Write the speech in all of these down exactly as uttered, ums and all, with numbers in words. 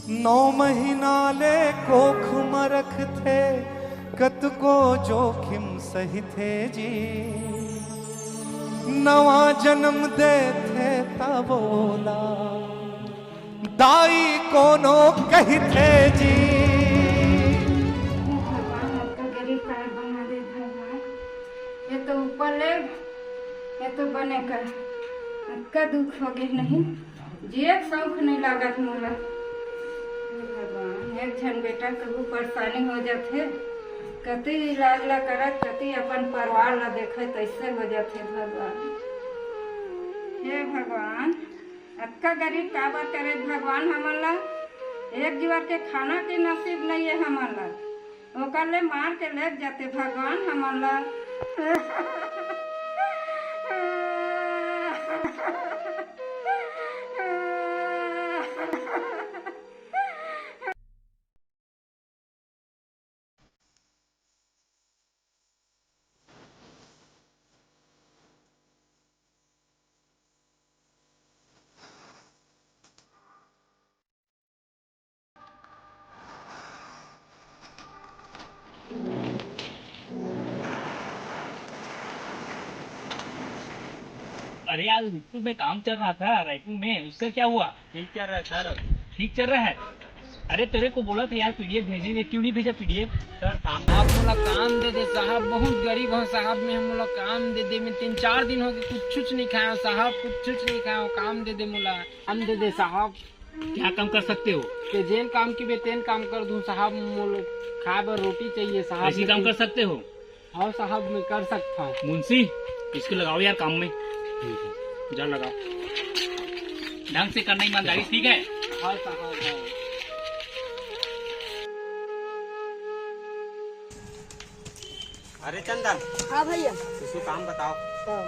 नौ महीना ले कोख म रखथे, कतको जोखिम सहिथे जी। नवा जन्म देथे तब ओला दाई कोनो कहिथे जी। भगवान, अतका गरीब काहे बना दे भगवान? ये तो ऊपर ले, ये तो बने कर, अतका दुख हो गए नहीं। जिए के शौक नहीं लागत मोला। हे भगवान, एक झन बेटा कभू परेशानी हो जाथे, कति इलाज ला करत, कति अपन परिवार ला देखत, ऐसे हो जाथे भगवान। हे भगवान, अतका गरीब काबर करे भगवान हमन ला? एक जुवर के खाना के नसीब नहीं है हमन ला। ओकर ले मार के लेग जाते भगवान हमन ला। अरे यार, रायपुर में काम चल रहा था, रायपुर में, उसका क्या हुआ? ठीक चल रहा है सर। ठीक चल रहा है? अरे, तेरे को बोला था यार, पीडीएफ भेजेंगे, क्यों नहीं भेजा पीडीएफ? सर, साहब मोला काम दे दे साहब, बहुत गरीब हूँ साहब, मैं मोला काम दे दे। मैं तीन चार दिन हो गए, कुछ कुछ नहीं खाया हूँ साहब, कुछ कुछ नहीं खाया हूँ, काम दे दे मोला, काम दे दे साहब। क्या काम कर सकते हो? ते जेन काम की बे तेन काम कर दूं साहब, मोला खाए बर रोटी चाहिए साहब। ऐसी काम कर सकते हो? हाँ साहब, मैं कर सकता हूँ। मुंशी, इसको लगाओ यार काम में। ठीक है। जा लगाओ। ढंग से करना, ईमानदारी, ठीक है? हाँ साहब, हाँ। अरे चंदन, हाँ भैया। कुछ काम बताओ। हाँ।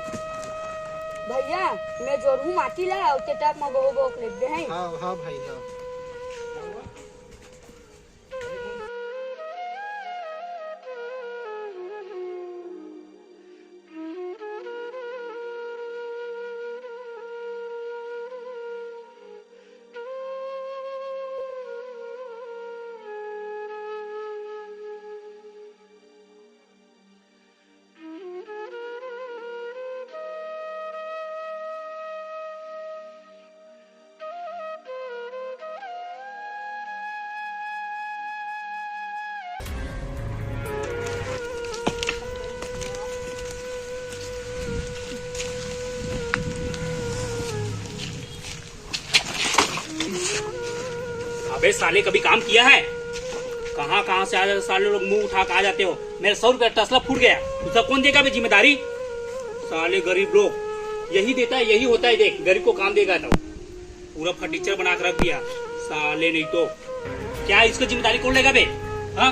भैया, मैं जोरहूँ माटी ला, अउ ते टाइप में बहु बहु ले दे हैं। हाँ, हाँ भाई, हाँ। अबे साले, कभी काम किया है? कहाँ कहाँ से आ जाते साले लोग, मुंह उठा के आ जाते हो। मेरा सौ रुपया टसला फूट गया, उसका कौन देगा बे जिम्मेदारी? साले गरीब लोग, यही देता है, यही होता है। देख, गरीब को काम देगा तो पूरा फटीचर बना के रख दिया साले, नहीं तो क्या, इसका जिम्मेदारी कौन लेगा बे? हाँ,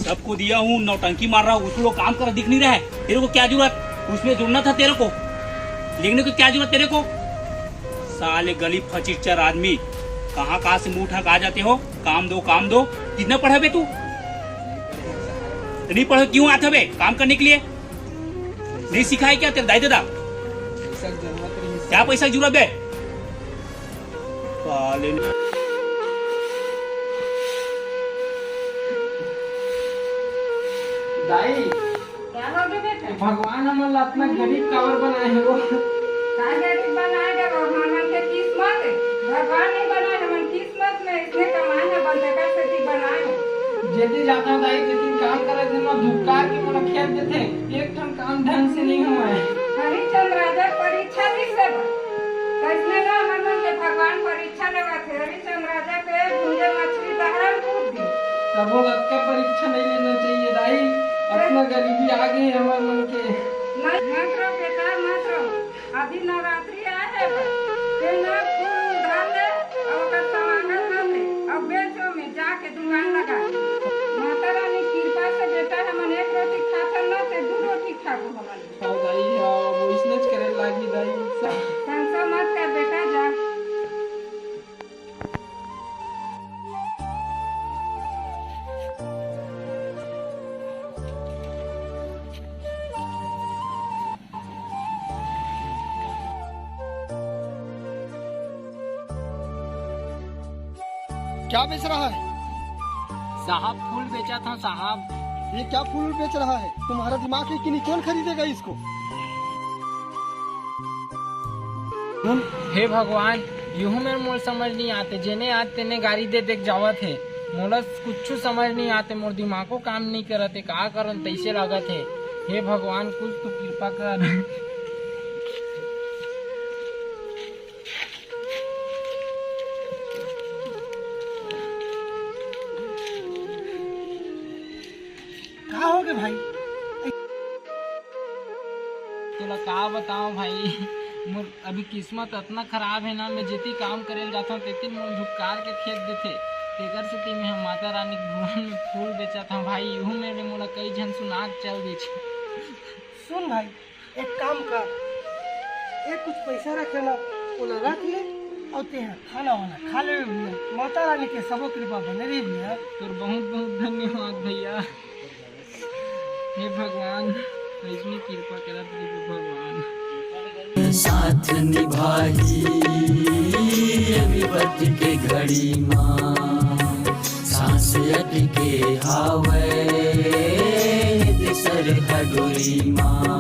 सबको दिया हूँ, नौटंकी मार रहा हूँ, उसको लोग काम कर दिख नहीं रहा है। तेरे को क्या जरूरत उसमें जुड़ना था तेरे को, लिखने को क्या जरूरत तेरे को? साले गली फचीचर आदमी, कहाँ कहाँ से मुंह उठा के आ जाते हो, काम दो, काम दो। कितना पढ़ा बे तू? नहीं पढ़ा, क्यों आता बे काम करने के लिए? नहीं सिखाए क्या तेरे दाई दादा? पैसा की जरूरत नहीं। क्या पैसा की जरूरत है? साले। दाई, क्या हो गया बेटा? भगवान हमन ला अतना गरीब काबर बनाए हे वो? का गरीब बनाए गे वो? हमन के किस्मत हे, भगवान नहीं बनाए, हमन किस्मत में इसने कमाए हे, बंदका से भी बनाए हे। जेती जाता दाई, जेती काम करे दिन में धुक्का के मोला खेत देथे, एक ठन काम ढंग से नहीं हुआ है। हरिचंद राजा परीक्षा नहीं सेवा, कैसने ना हमन के भगवान परीक्षा लेवा थे। हरिचंद राजा के भूंजे मछली दहरन कूद दी। तबो अतका परीक्षा नहीं लेना चाहिए दाई, अतना गरीबी आ गई हमर मन के। नहीं, मत रो बेटा, मत रो। अभी नवरात्रि आए हे बस। ते ना फूल उधार ले, अउ ओकर सामान कर ले, अउ बेचो में जाके दुकान लगा। माता रानी कृपा से बेटा हमन एक रोटी खाथन ना, ते दू रोटी खाबो हमन। हाँ दाई, हाँ, वो इसने करे लागी दाई। संसा मत कर बेटा, जा। क्या बेच रहा है? साहब, फूल बेचत हंव साहब। ये क्या फूल बेच रहा है? तुम्हारा दिमाग है कि नहीं? कौन खरीदेगा इसको? हे भगवान, इहू मेर मोला समझ नइ आत हे, जेने आत तेने गारी दे दे के जावत हे। मोला कुछु समझ नइ आत हे, मोर दिमागो काम नइ करत हे, का करन तइसे लागत हे। हे भगवान, कुछ तो कृपा कर। का होगे भाई? तोला का बतावं भाई, मोर अभी किस्मत अतना खराब हे ना, मैं जेती काम करे ल जाथंव, तेती मोला धुक्कार के खेद देथे। तेकर सेती मैं ह माता रानी के भवन में फूल बेचत हंव भाई। इहू मेर ले मोला कई झन सुना के चल देथे। सुन भाई, एक काम कर, एक कुछ पैसा रखे ना, ओला रख ले, अउ तेहा खाना वाना खा लेबे भैया। माता रानी के सबो कृपा बने रही भैया। तोर बहुत बहुत धन्यवाद भैया। हे भगवान, अइसने कृपा करत रहिबे भगवान। साथ निभाही ये विपत के घड़ी मा, सांस अटके हावय नित सरहा डोरी मा।